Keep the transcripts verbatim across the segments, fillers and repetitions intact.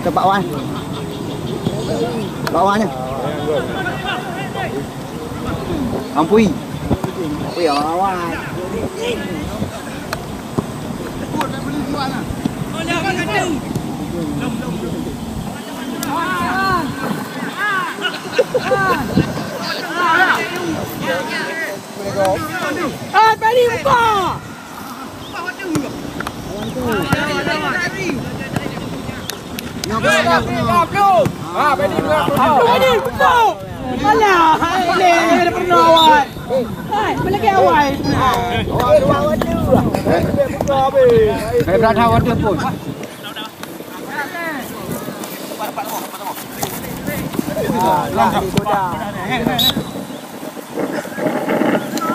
Kita Pak Wan. Pak Wan ni. Ampui. Ampui, Pak Wan. Ah, tadi buka. Alah, hai, lé, lé, pernah awai. Hai, mana ke awai? Hai, berada waktu pun.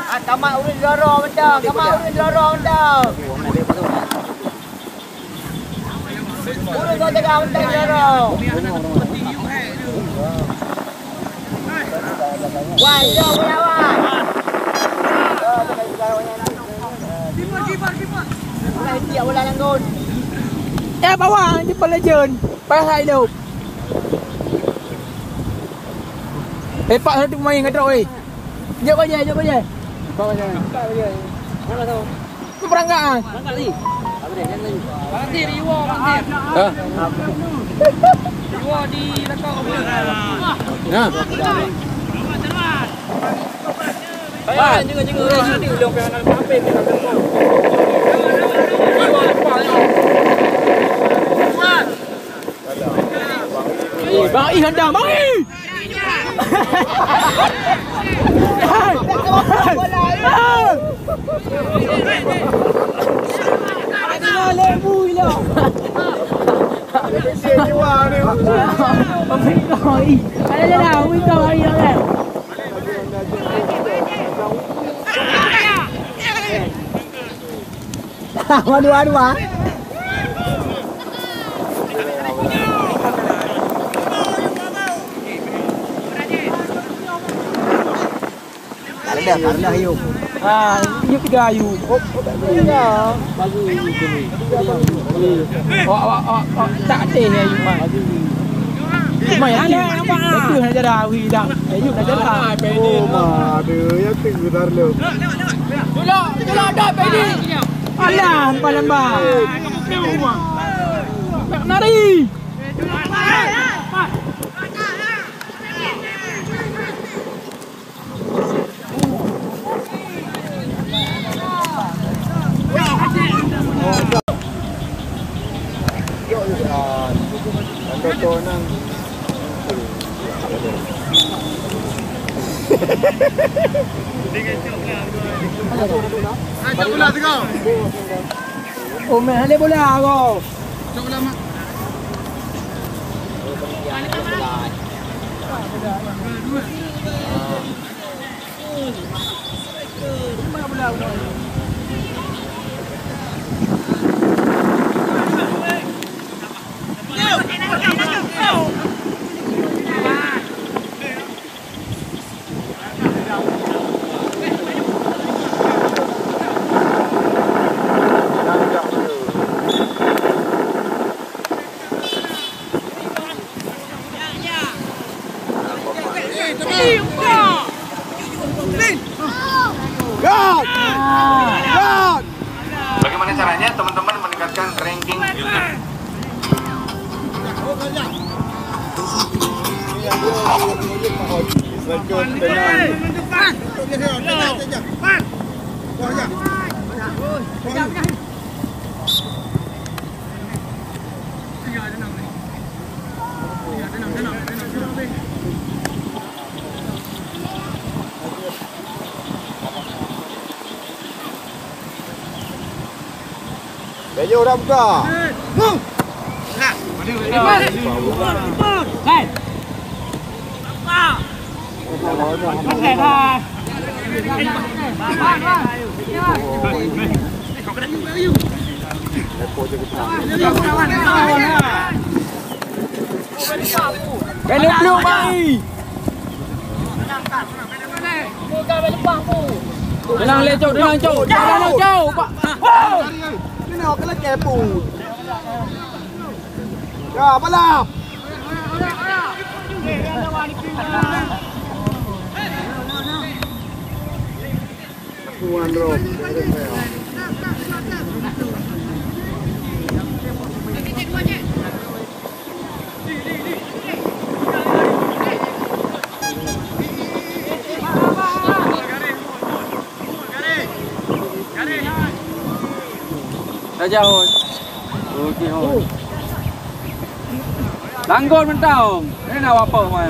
Ah, kamak ureueng lorong mantong, kamak ureueng lorong mantong. Ureueng kau jaga mantong lorong. Wan, jom melawan. Ulah tiap bola langgon. Eh, bawah, di Legend. Pas hai lom. Eh, Pak, satu pemain ngadrop, eh. Jok bajai, jok bajai. Jok bajai. Mana tu? Tu perangkap, ah. Perangkap ni. Pasir, Iwo, Pasir. Ha? Iwo di Lekong. Ha. Wah, jenguk-jenguk. Eh, Bang Ih handang, Bang Ih! Hai! Hai! Hai! Ada lebu hilang. Bang Ih, ada dah, Bang Ih, Bang Ih, Bang Ih. Dua-dua. Karena, karena yuk. Ah, yuk tiga yuk. Oh, oh, tak boleh dah. Bagus. Awak, awak, awak, awak tak ada ya yuk, Mat. Cuma ya, ada nampak. Itu nak jalan, wih, dah. Eh, yuk nak jalan. Oh, ma, ada yang tenggelar lu. Tolak, tolak dah, Pedi. Alah, Lembah-lembah. Nak nari. Oh, meh, ada bola, go. Bagaimana caranya teman-teman meningkatkan ranking YouTube? Laju dah buka. Kena peluk mari. Tenang le, Cok, tenang, Cok. Tenang, Cok. Pak. Ini nak kena kepo. Ya, balap. Dah jauh. Okey, hoi. Langgon mantong. Ni nak apa mai?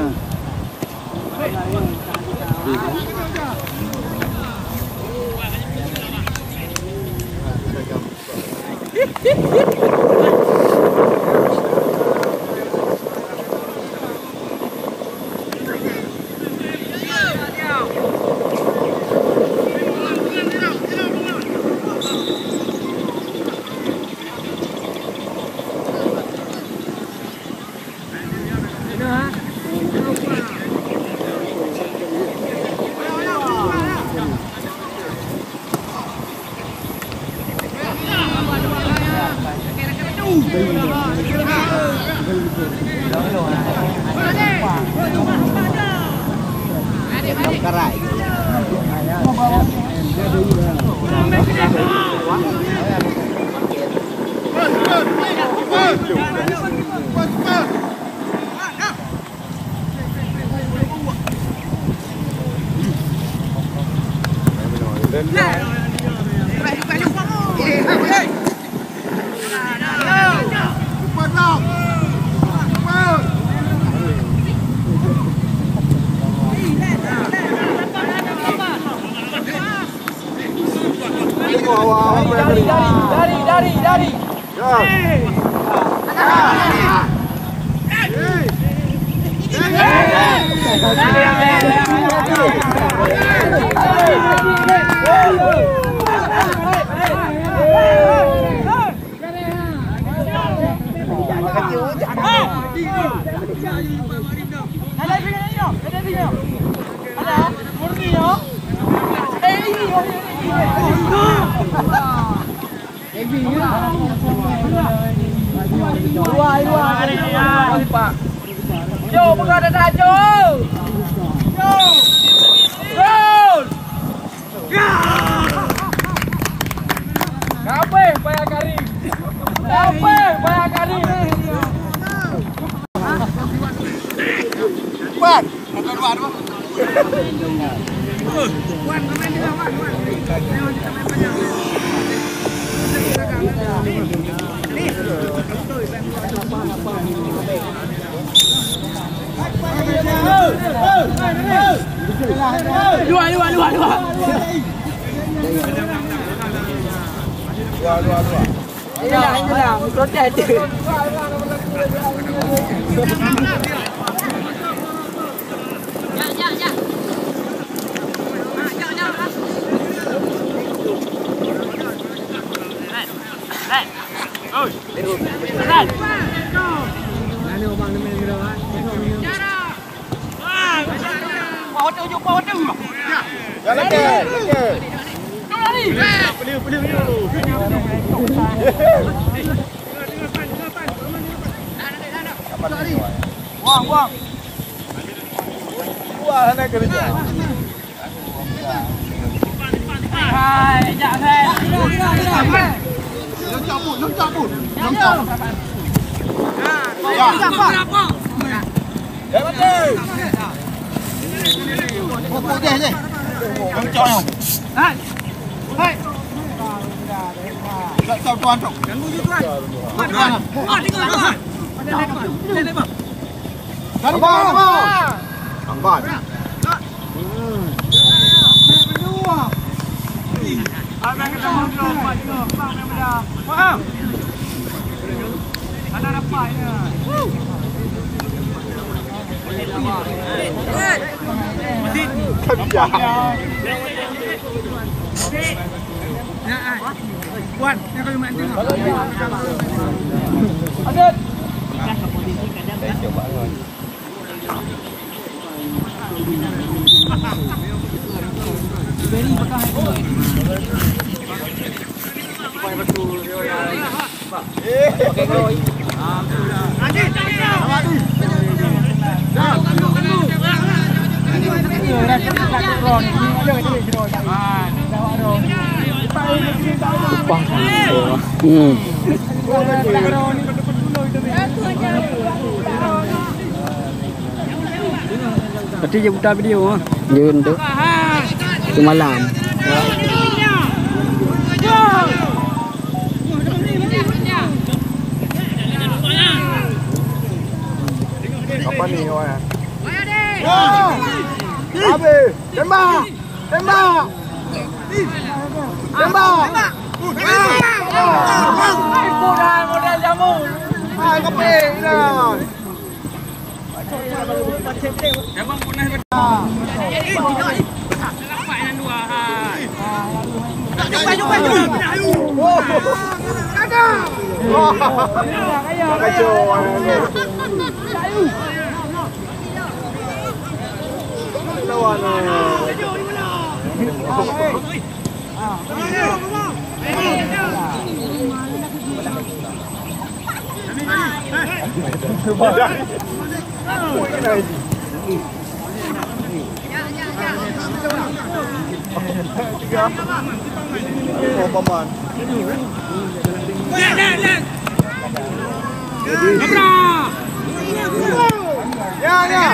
Dari, dari, dari, dari, dari. Yo, buka dada, Jo. Jo. Gol. Kabeh Bayar kari. Apa? Bayar kari. Empat. Dua, dua, dua, dua. Dua, dua, dua. Inilah, inilah, protes dia. Jalan, jalan. Buang, buang. Wah, anak kerja. Hai, jak, hai. Loncat pun, loncat pun. Loncat. Ya. Ya, betul. Pokok deh, deh. Loncat. Hai. Hai. Tak tahu tuan tu. Ganggu je tuan. Tuan. Ah, tengok tuan. Dari bawah, dari bawah. Lambat. Faham? Mana dapat ya? Kan dia. Hmm. Berarti dia putar video, ah. Dia untuk semalam. Apa ni, orang? Habis. Tembak. Tembak. Tembak. Modal, modal jamu. Ah, kepik dah. Ya, ya.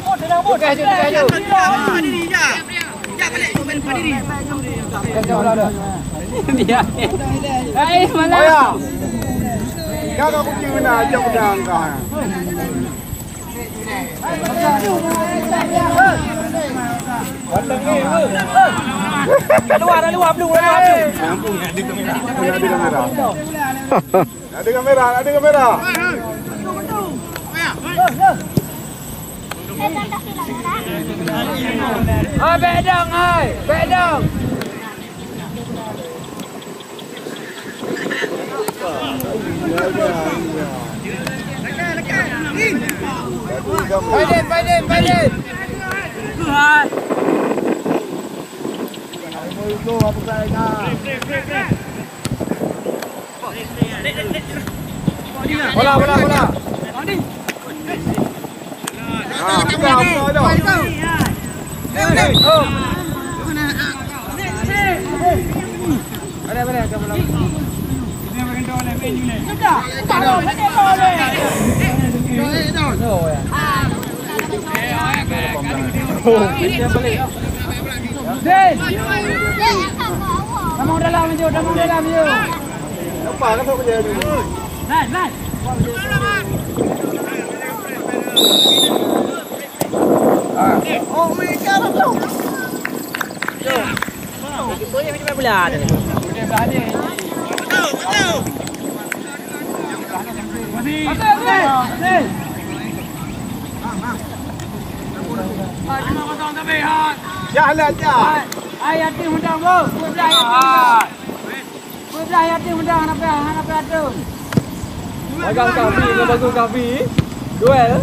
Tukar je, tukar je. Biar. Hai, malah. Kau kucing mana? Jauh dah kau. Luar, luar, belum, luar, belum. Ada kamera, ada kamera. Hai, bèk dong, hai, bèk dong. Baidin, Baidin, Baidin. Bola, bola, bola. Tamong dalam je, tamong dalam je. Nice, nice. Jalan, jalan. Ai, ai, hati mudang, bro. Peudah yatim mudang, hana payah, hana payah tu. Bagang Kahfi, ngon Bagung Kahfi. Duel.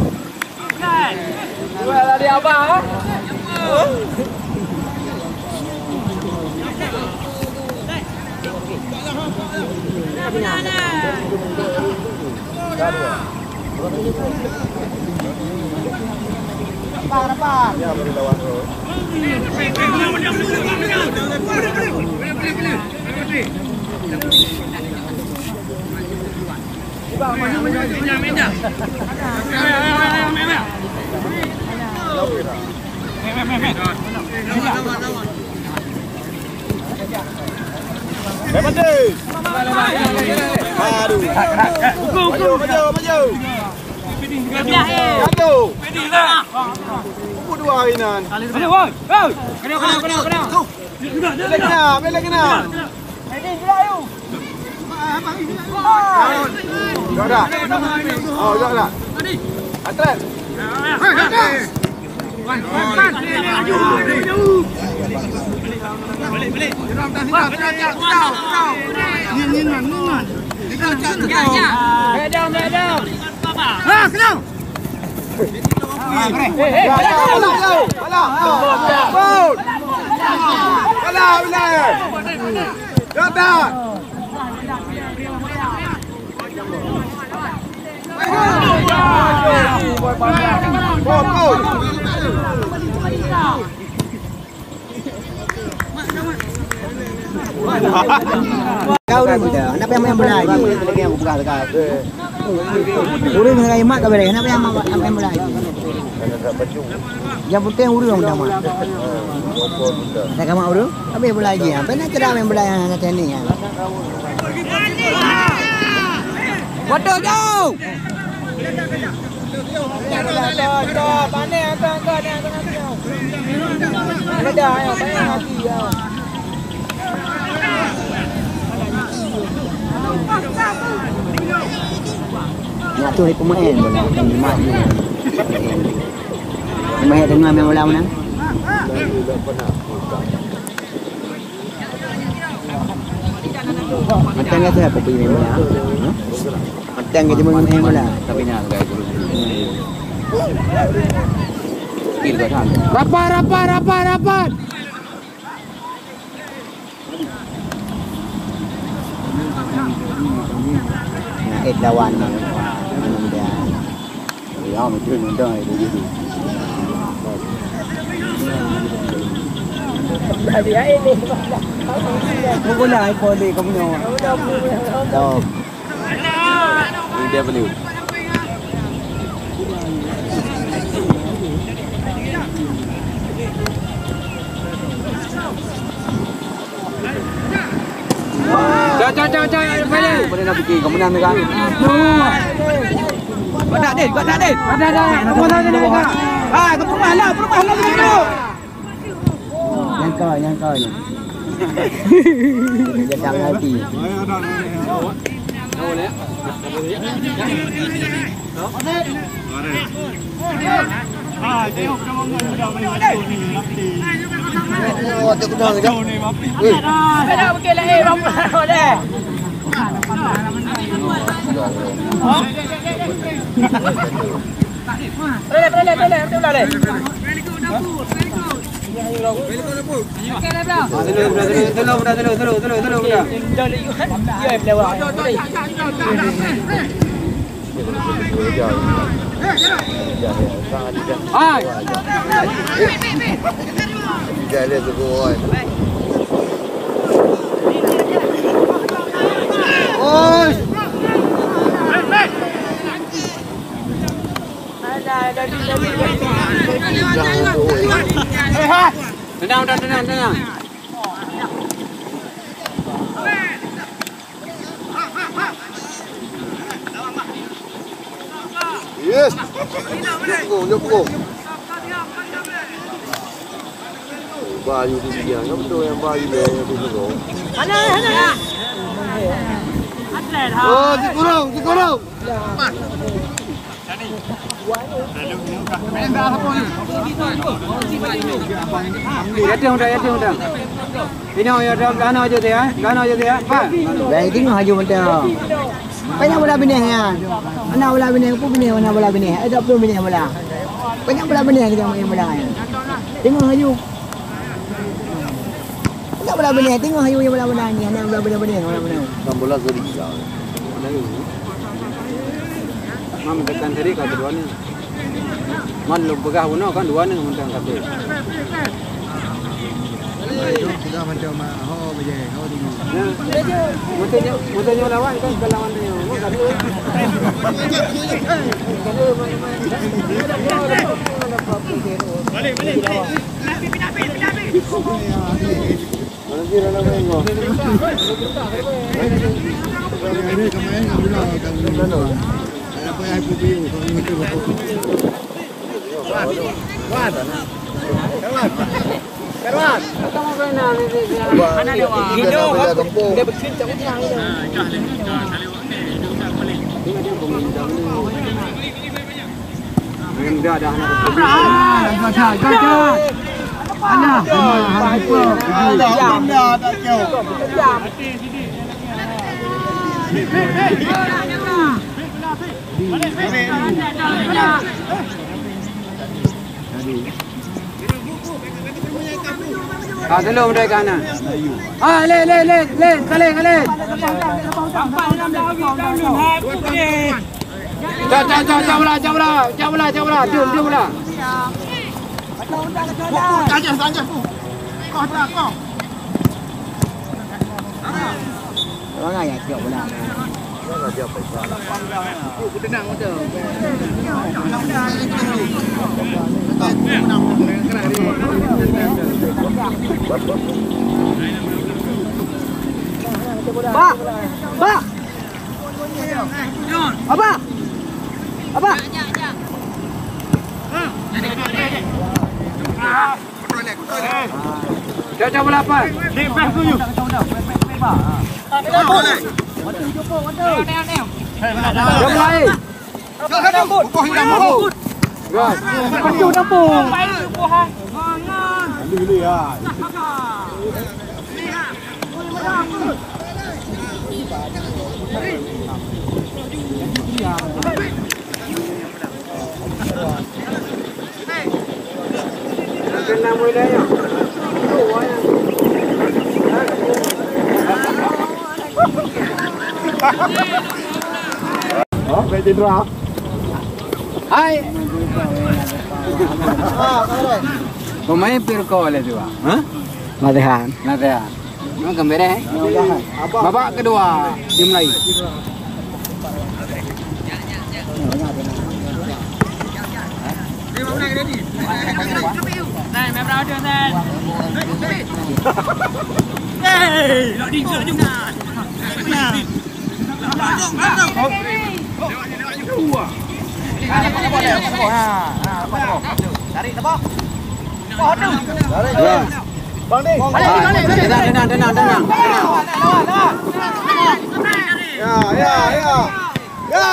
Duel adik abang, eh? Aduh. Maju, maju, maju. Jatuh. Buku dua hari nan. Maju, woi. Kena, kena, kena, kena. Bila kena, bila kena. Jok dah. Oh, jok dah. Atlet. Back down, back down. Kau ureueng muda, hana payah main bola lagi. Ureueng hana imat ka beres, hana payah main bola lagi. Yang penting ureueng utama. Dah kamat ureueng, habis bola lagi. Apa nak cedak main bola yang hana teknik kan? Waduh, jauh. Nyak tu pemain bola, pemain. Pemain tengah main bola mana? Mantang kata apa pergi main bola? Ha? Mantang ke cuma main bola. Tapi nak agak skill kau sana. Rapat, rapat, rapat, rapat. Nak lawan mana muda. Ya, mungkin muda itu gitu. Bola ai boleh kamu nyawa. Dah. Ini dia beli. Mana nak fikir, kamu nak kan? Kau tak, Din, kau tak, Din. Ada, ada. Kamu tak, ada, ada. Ah, ke rumah lah, ke rumah lah, ke rumah. Nyangka, nyangka ni. Dia tak mengerti. Hai. Oi. Tenang, udah, tenang, tenang. Yes. Jom pukul, jom pukul. Bayu di dia, kan betul yang bayu dia yang tu dulu. Mana, mana? Atlet, ha. Oh, si kurung, si kurung. Yatim udah, yatim udah. Ini yang dah, dah nak aja dia, eh? Dah nak aja dia, eh? Pak. Dah, tengok aja betul. Banyak bola binéh ya. Anak bola binéh, apa binéh, anak bola binéh. Eh, tak perlu binéh bola. Banyak bola binéh kita main bola ya. Tengok aja. Anak bola binéh, tengok aja bola binéh ni, anak bola binéh, bola binéh. Bukan bola gurita. Mam tekan tadi kat kedua ni. Man lôn peugah bunoe kan dua ni mantong kata. Sudah macam ho bejeh, ho tinggi. Masa nyoe, masa nyoe lawan kan bukan lawan dia. Mau kata. Balik, balik, balik. Ah, tolong mereka na. Ah, le, le, le, le, kali, kali. Cak, cak, cak, cak bola, cak bola, cak bola, cak bola. Tiup, tiup bola. Orang yang tiup bola. Ba! Ba! Abah! Abah! Cocok bola apa? Di bawah tu. Cocok bola, eh. Gas. Betul, nampak. Alhamdulillah. Hai. Pemain pil kau oleh tu, ha? Latihan. Latihan. Memang gembira, eh? Babak kedua dimulai. Tenang, tenang, tenang, tenang, tenang. Ya, ya, ya. Ya.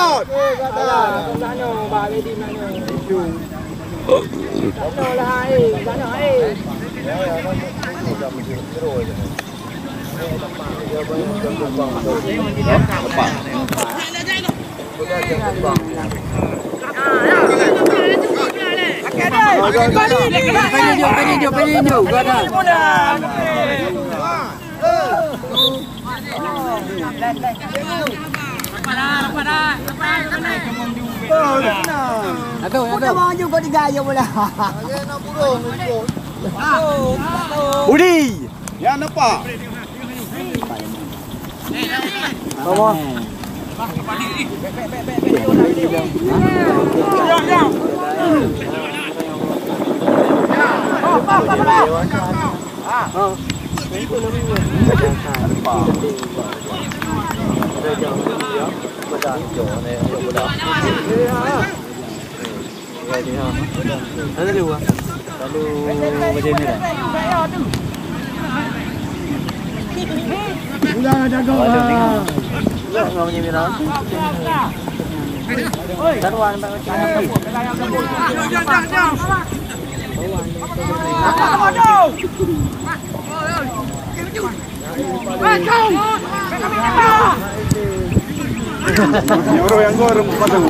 Udi! Ya, nampak? Lalu baju merah. Udah jago. Enggak, enggak baju merah. Taruhan bak kaki. Orang yang goreng patah.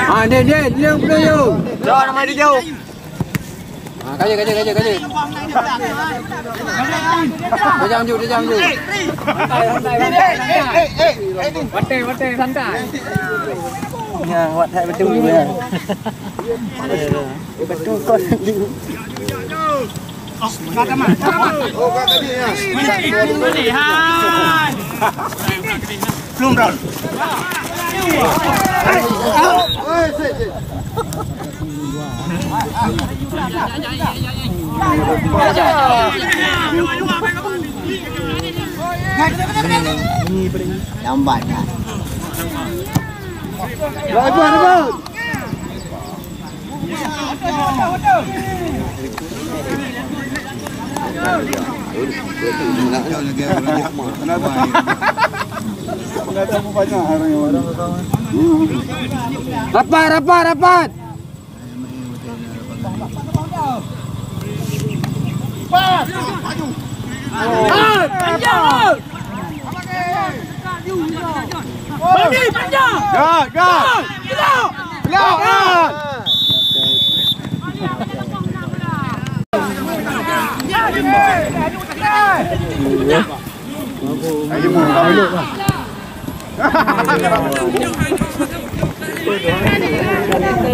Ah, ni, ni, ni, ni, ni. Jauh, nama dia jauh. Ha, kaje, kaje, kaje, kaje. Tajam ju, tajam ju. Batai, batai, santai. Ya, awak tak betul ya. Betul kau sendiri. Belum, Ron. Lambat dah. Bagus, bagus. Rapat, rapat, rapat.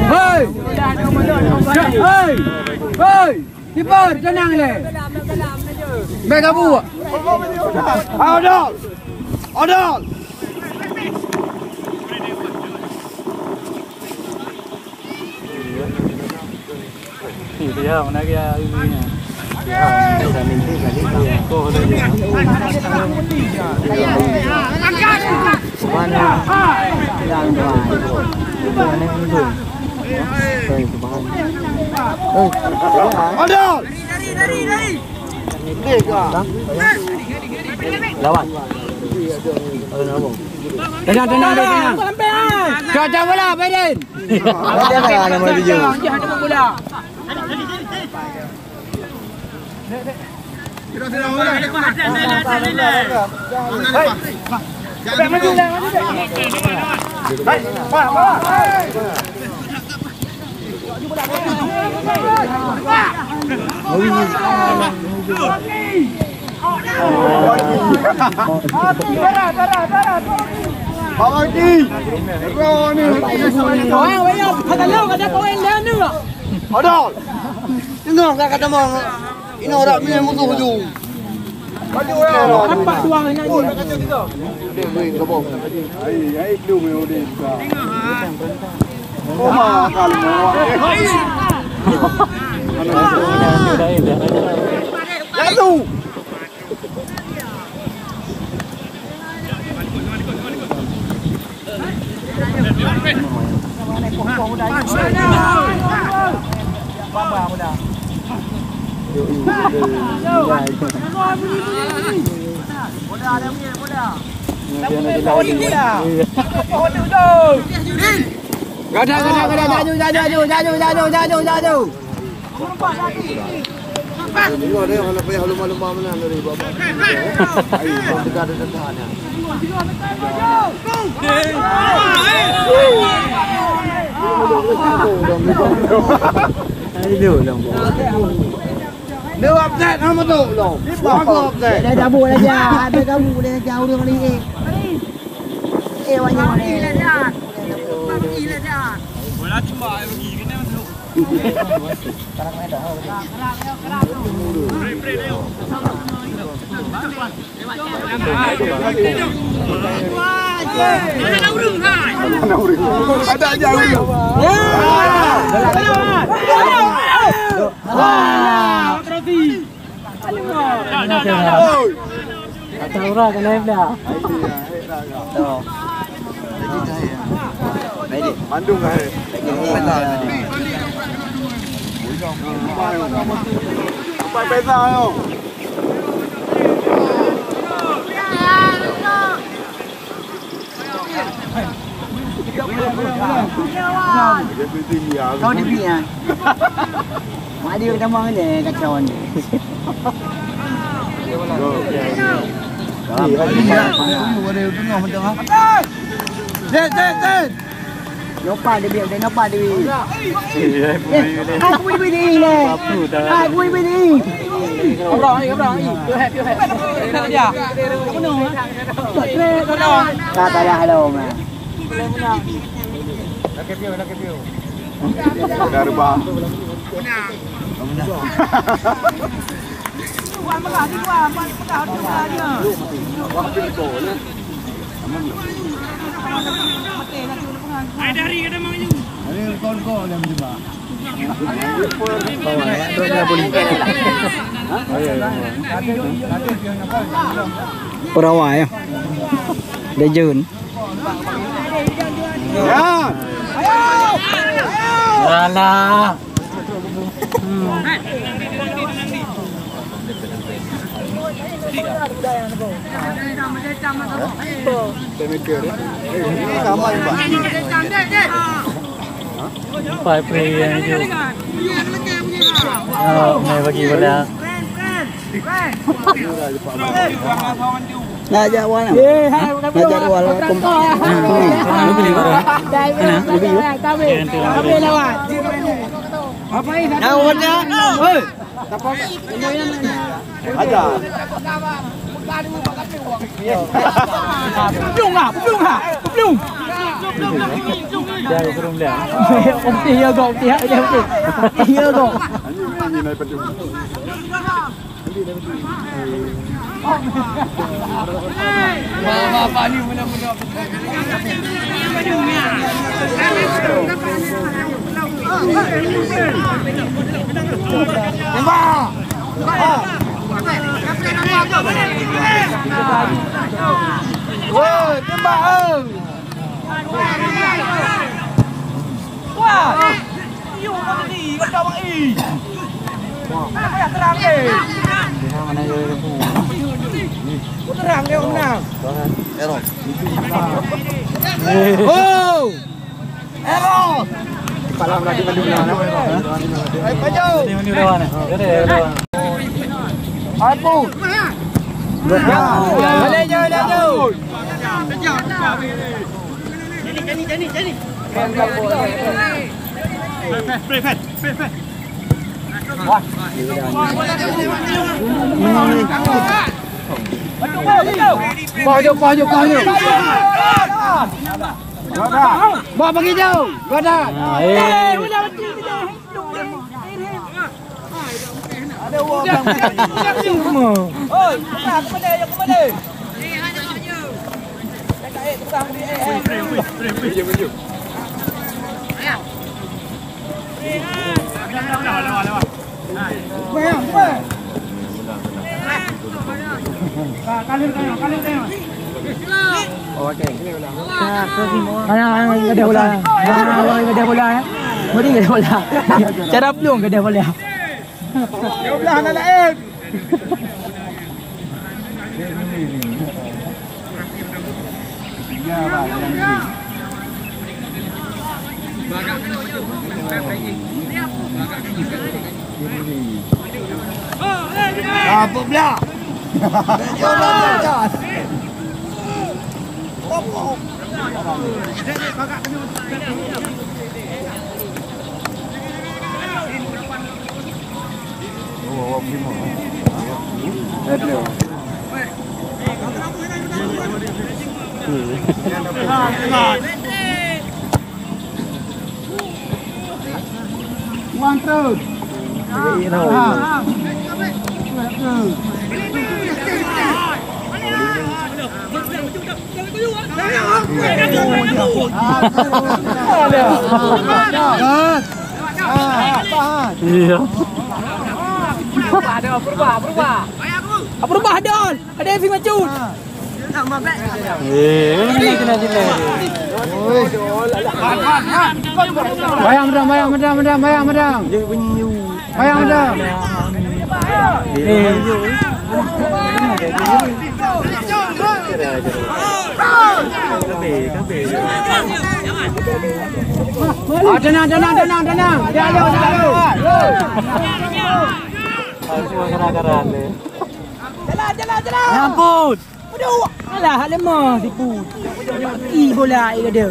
Hei! Hei! Hei! Kiper, tenang le. Mega bu. Odol. Odol. Ni dia, mana dia ini? Lawan. Tenang, tenang, tenang. Kau tak bola, Biden. Ada nama video. Odol. Tengok kat kata mong. Ini orang punya musuh tu. Nampak dua anak ni. Lalu. Gada, gada, gada, jaju, jaju, jaju, jaju, jaju, jaju, jaju. Tengok dia, kalau payah lumba-lumba meunan dari bawah. Ayo, tengah ada tentang dia. Ayo, lumba. Dia update nama tu, belum? Baru update. Dah cabut dah, dah cabut dah, ureueng ni, eh. Eh, wanyang ni. Bola timbak, eh, pergi. Kena masuk. Ada aja ureueng. Oi. Kata orang kena bela. Mandum lah, eh. Sampai peta, yo. Kau di sini, ya? Mak dia tamah ni, kacau ni. Set, set, set. Nopa dia biar, dia nopa dia. Eh, aku boleh beli ni. Aku boleh beli ni. Orang ni, orang ni. Go ahead, go ahead. Tak payah hello, man. Dah rebah. Hai dari kata Mang Yu. Ada kon-kon yang menjebak. Perawa ya. Dejun. Ya. Alah. Empat puluh yang itu. Oh, mai bagi bola. Nak jak wal. Nak jak wal. Lebih. Lebih. Apa ini? Nah, wajah. Hei. Aja. Peplung ah, peplung ah, peplung. Dah belum dah. Okey ya, gok, okey ya, okey. Okey ya, gok. Woi, tembak, eh. Wah! Yuk, kau ni, kau tahu, eh. Mana ya, ya, ya. Kau terang dia, kau menang. Error. Oh! Error. Palang lagi, lagi, lagi. Hai, maju. Ini, ini lawan, eh. Ada, ada. Abu. Boleh, boleh, boleh. Pajoh, pajoh, pajoh. Bah bagi jauh. Goda. Ah, eh. Ada orang bilang. Oi, buka, ke mana? Yang ke mana? Ayang, ayang, gadah bola. Ayang, ayang, gadah bola, eh. Mari gadah bola. Cara plueng gadah bola. Dia belah anak lain. Ah, peubelah. Jom lah, jom, jom. Wan terus. Ha. Iya. Berubah, berubah. Berubah, Don. Ada yang macut. Eh, ini kena sini. Bayang medang, bayang medang, medang, bayang medang. Bayang medang. Eh. Ah, tenang, tenang, tenang, tenang. Dia ada, dia ada. Aku gara-gara ni. Jalan, jalan, jalan. Ya ampun. Aduh, alah, lemah sipu. Mati bola air ada.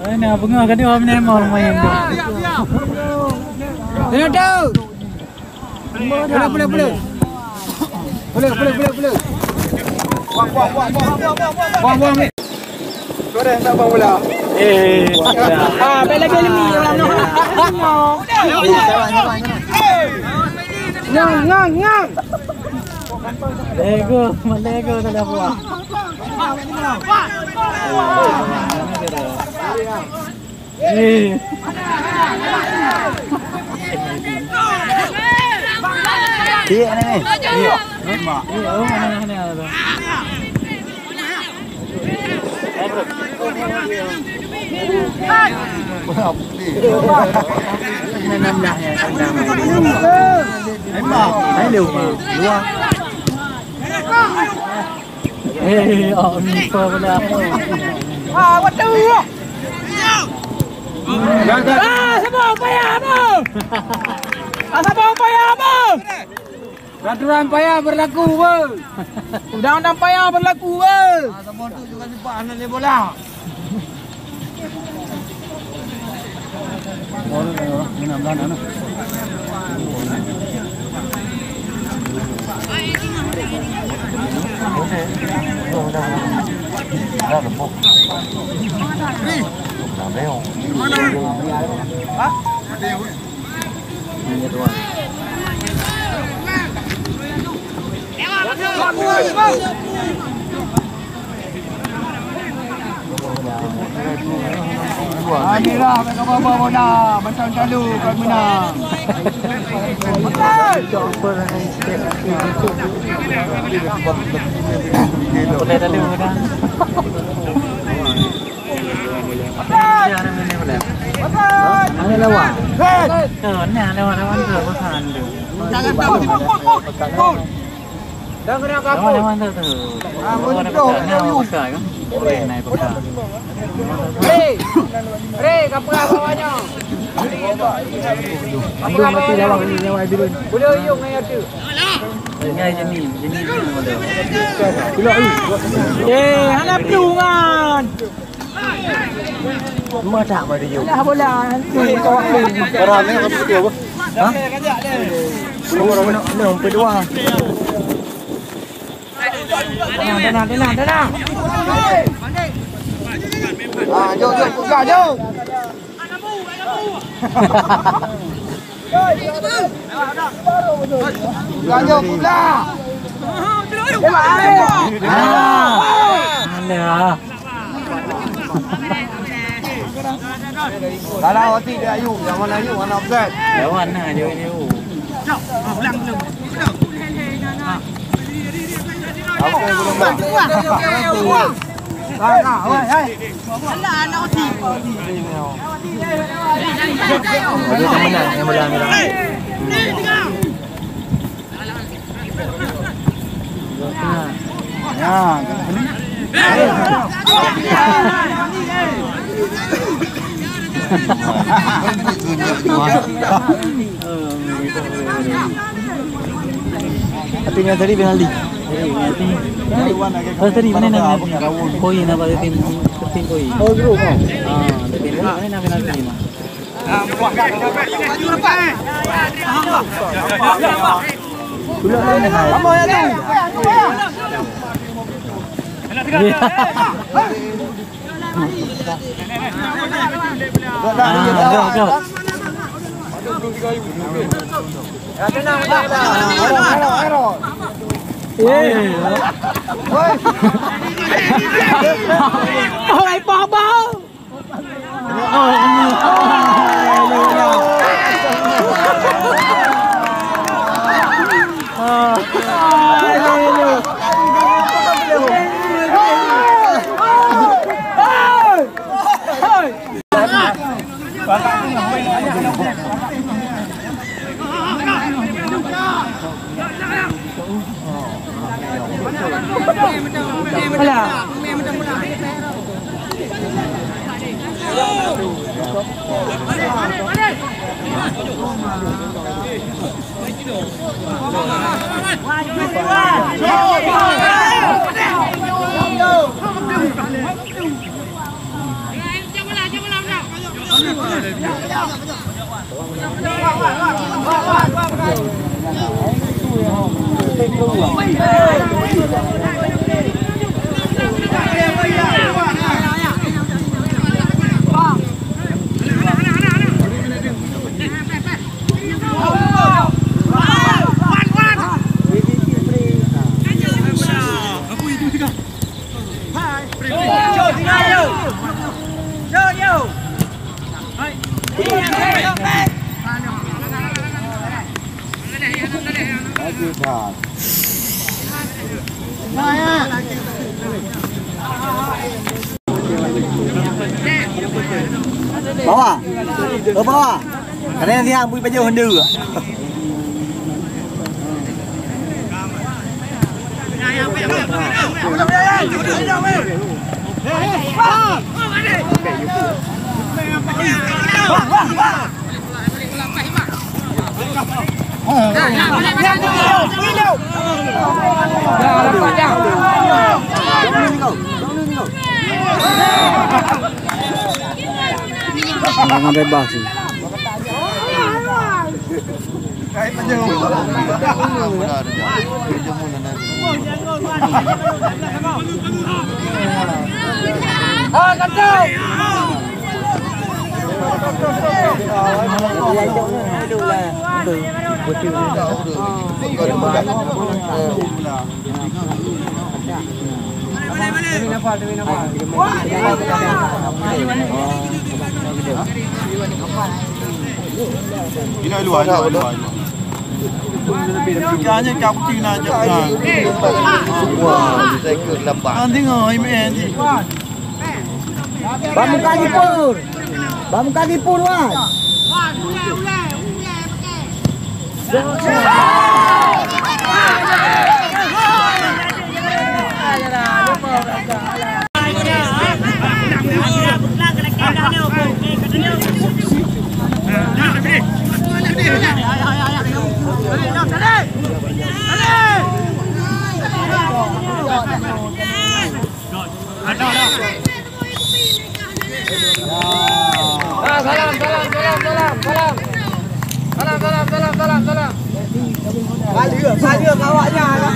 Eh, nah, bengah kan dia main main tu. Tengok tu. Boleh, boleh, boleh. Boleh, boleh, boleh, boleh. Buang, buang, buang, buang. Buang, buang, buang. Kau dah tak buang bola. Eh, ah, balik lagi ni orang tu. Ngang, ngang, ngang. Lego, lego tak ada buah. Eh. Cik, mana ni? Cik. Eh, oh, mana, mana, mana? Bola putih. Enam belas ya, enam belas. Hai, lu, luar. Eh, oh, ni apa pula? Ah, waduh. Ah, sabar, payah, abang. Ah, sabar, payah, abang. Peraturan payah berlaku, bang. Undang-undang payah berlaku, bang. Ah, sabar tu juga sempat anak dia bola. Amirah, mereka bawa bola macam lalu kau menang. Boleh lalu dah. Mana lawan? Tuh, nah, lawan-lawan tuh, pasangan tuh. Jangan tahu. Lawan-lawan tuh, tuh. Ah, lawan-lawan tuh. Nah, pakai kan? Boleh naik pakai. Hei! Hei, kapal bawahnya. Kapal bawahnya. Boleh uyung ayat tu. Ini aja ni, ini ni. Eh, hana pelungan. Cuma tak pada you. Lah bola. Ramai apa dia apa? Ha? Belum, belum, belum, kedua. Tenang, tenang, tenang. Ah, jom, jom, buka, jom. Lanjut, pula. Ah, alah. Salah wasit dia, Ayub. Yang mana Ayub? Mana offside? Lawan nah, dia ni. Ada yang menang, yang menang, yang menang. Ya, tapi yang tadi penalti. Tadi penalti. Oh, tadi mana nak penalti? Poin apa, tim, tim poin? Oh, grup, kan? Ah, tim poin mana nak penalti, Mak? Bawa. Oh, bawa. Kadang siang bui baju Honda. Jangan bebas sih. Inoe luwa, inoe luwa, inoe. Jangan kapcing na, jangan. Wah, saya ke lambat. Nanti ngoi main. Bang muka gipur. Bang muka gipur, wan. Salam, salam, salam, salam, salam. Salam, salam, salam, salam, salam. Paling, paling awaknya.